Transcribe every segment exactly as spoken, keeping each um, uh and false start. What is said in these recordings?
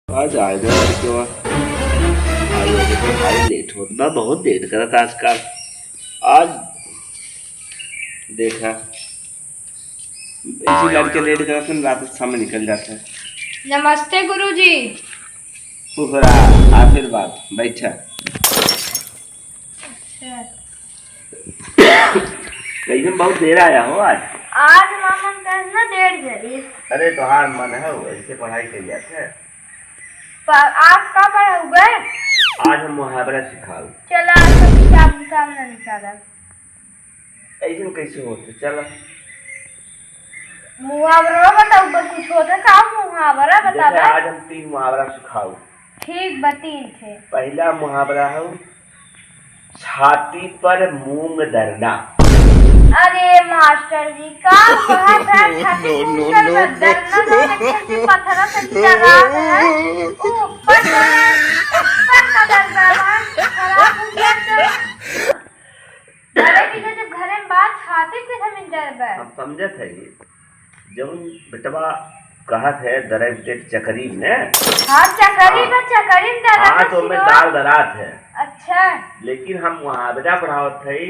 आज आए ना लड़के, आज वजह से भारी लेट होत बा, बहुत लेट करत आजकल। आज देखा, इसी लड़के लेट करत हैं, रात समय निकल जाता है। नमस्ते गुरुजी। खुश रहा, आशीर्वाद, बैठा। अच्छा। कैसे बहुत देर आया हो आज? आज मामा कहे ना डेढ़ बजे। अरे तोहार मन है वैसे पढ़ाई कर जाते हैं। पर आप का पढ़ाओगे? आज हम मुहावरा सिखाओ। चला, आज तो किताब उताब ना निकाला। ऐसन कैसे होते? चला। मुहावरा बताओ, पर कुछ होता का मुहावरा जैसे बतावे? आज हम तीन मुहावरा सिखाओ। ठीक बा, तीन ठे। पहला मुहावरा है, छाती पर मूंग दरना। अरे मास्टर जी, का कहत है, छाती पर मूंग दरना, दरना, तो देखते कि पत्थरों से भी डरात है। ऊपर से, ऊपर का दरना, खराब हो गया तो। अरे, बिना जब घरे में बात छाती पे से मिल जाए बे। हम समझत है ये। जौन बेटवा कहत है दरई उठे चकरी में। हाँ, चकरी हाँ। में, चकरी में दरई हाँ, में तो ओमे सिरवा। दाल दरात है। अच्छा। लेकिन हम मुहावरा पढ़ावत है,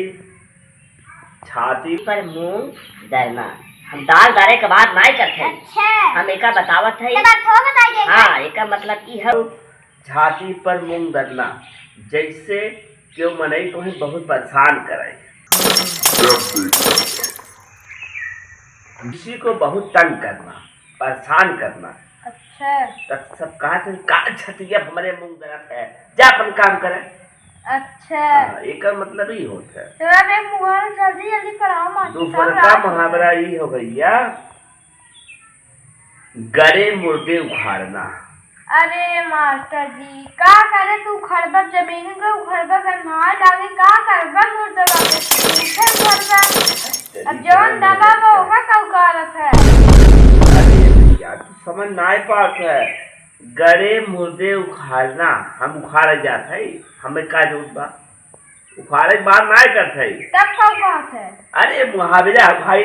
छाती पर मूंग दरना। हम दाल दरे के बात नाय करत है। अच्छा। हम एका बतावत है। तो बात हो बताई दे। हाँ, एका मतलब ई है, छाती पर मूंग दरना, जैसे केहू मनई तोहे बहुत परेशान करे, किसी को बहुत तंग करना, परेशान करना। अच्छा। तब सब कहत हैं, "का छतिया हमरे मूंग दरत है, जा अपन काम करे।" अच्छा। हाँ, एकर मतलब ई होत है। तो अब एक मुहावरा जल्दी जल्दी पढ़ाओ मास्टर साहब, दूसरका रात हो गई। मुहावरा ई हो भैया, गड़े मुर्दे उखाड़ना। अरे मास्टर जी, का करे तू उखड़बा, जमीन के उखड़बा, गंधाए लागे, का करबा मुर्दवा के? कैसे उखड़बा? अब जौन दबा बा, ओका का उखाड़त है? अरे भैया, तू समझ नाय पात है। गड़े मुर्दे उखाड़ना, हम उखाड़े जात है, हमें का जरूरत बा? उखाड़े के बात नाय करत है। तब का कहत है? अरे मुहावरा है भाई,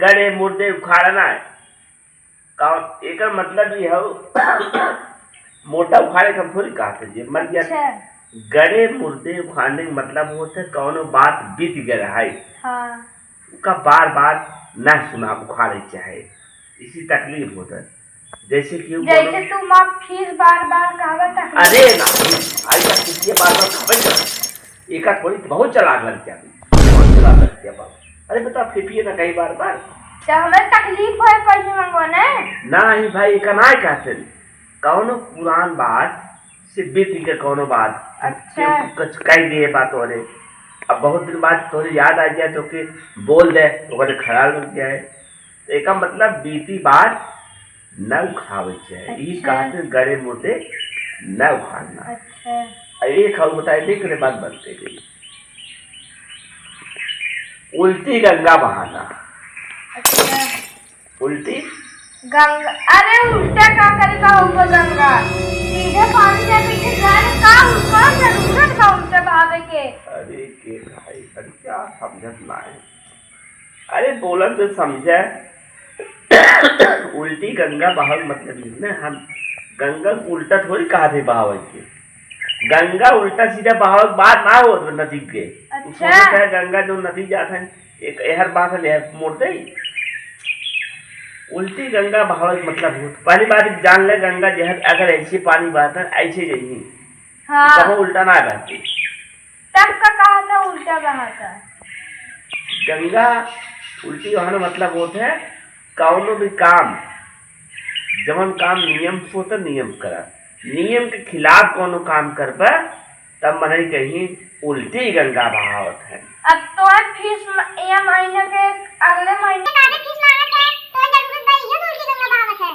गड़े मुर्दे उखाड़ना है। का, एकर मतलब ई है, मोटा उखाड़े के हम थोड़ी कहत है, जे मर गया। अच्छा। गड़े मुर्दे उखाड़ने के मतलब होत है, कौनो बात बीत गया है, हाँ। ओका बार बार ना सुना, उखाड़े चाहे, इसी तकलीफ होत है। जैसे कि जैसे बोलो, तू माँ फीस बार बार कहबा तकलीफ। अरे ना, आई तक किसी बार बार कहबे कर। एका थोड़ी बहुत चालाक लड़किया भी, बहुत चालाक लड़किया बा। अरे बेटा, फेंकिए ना कहीं बार बार। तो हमें तकलीफ होए पैसे मंगवाने? नहीं भाई, एका ना कहते। कौनो पुरान बात से बीत के कौनो बात, अच्छा। कुछ कह दिए बात तोरे, अब बहुत दिन बाद तोरे याद आ जाए तो के बोल दे, ओकरे खराब लग जाए। तो एका मतलब बीती बात न उखावे चाहे। ई अच्छा। कहते गड़े मुर्दे न उखाड़ना। अच्छा। आ एक और बताए दे, एकरे बाद बनते गई। उल्टी गंगा बहाना। अच्छा। उल्टी? गंगा, अरे उल्टा का करे का ऊपर गंगा? सीधे पानी से पीछे जा रहे का, कौन जरूरत का उल्टा बहावे के? अरे के भाई, अरे क्या समझत ना है? अरे बोलन तो समझे। उल्टी गंगा बहावे मतलब ये ना, हम गंगा को उल्टा थोड़ी कहा थे बहावे के। गंगा उल्टा सीधा बहावे के बात ना हो नदी के। अच्छा। उसमें क्या गंगा जो नदी जात है, एक एहर बात है, एहर मोड़ दे। उल्टी गंगा बहावे के मतलब हो, पहली बात जान ले, गंगा जहर अगर ऐसे पानी बहता है, ऐसे जही। हाँ। कबो उल्टा ना बहती। तब का कहा था उल्टा बहाता? गंगा उल्टी बहाना मतलब होत है, कौनो भी काम, जवन काम नियम से होता, नियम करा। नियम के खिलाफ कौनो काम करबा, तब मनई कहीं उल्टी गंगा बहावत है। अब तोर फीस म-, ये महीने के अगले महीने काहे फीस मांगत है? तोर जरूरत बा, इहे तो उल्टी गंगा बहावत है।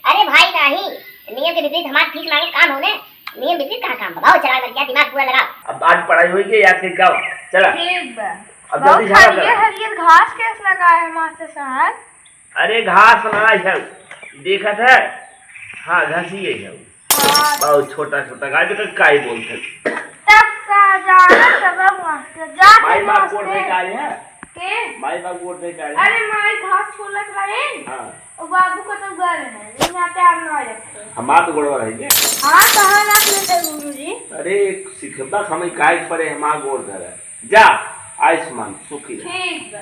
अरे भाई, नाही, नियम के विपरीत हमार फीस मांगे काम होने, नियम विपरीत कहाँ काम बा? भाव चला लग गया, दिमाग पूरा लगाओ। अब आज पढ़ाई होई के याद के गाओ, चला। ठीक बा। अब बहुत जल्दी झाड़ा हरियर करो। हरियर घास कैसे लगाए है मास्टर साहब? अरे घास ना है, देखत है? हाँ, घास ही है। हाँ। बहुत छोटा छोटा घास, तो काई बोलते हैं। तब का जाना सब मास्टर, जा माई बाप नमस्ते। वोट दे के आए हैं? के? माई बाप वोट दे के आए हैं? अरे माई घास छोलत रहे। हाँ। ओ बाबू को तो घर है, लेकिन यहाँ पे आप ना रखते। हमार तो गोड़वा रह गया। हाँ, कहाँ रख लेते गुरुजी? अरे, सिखबा हमें काय पड़े, हमार गोड़ धरे। जा, आयुष्मान सुखी रह। ठीक बा।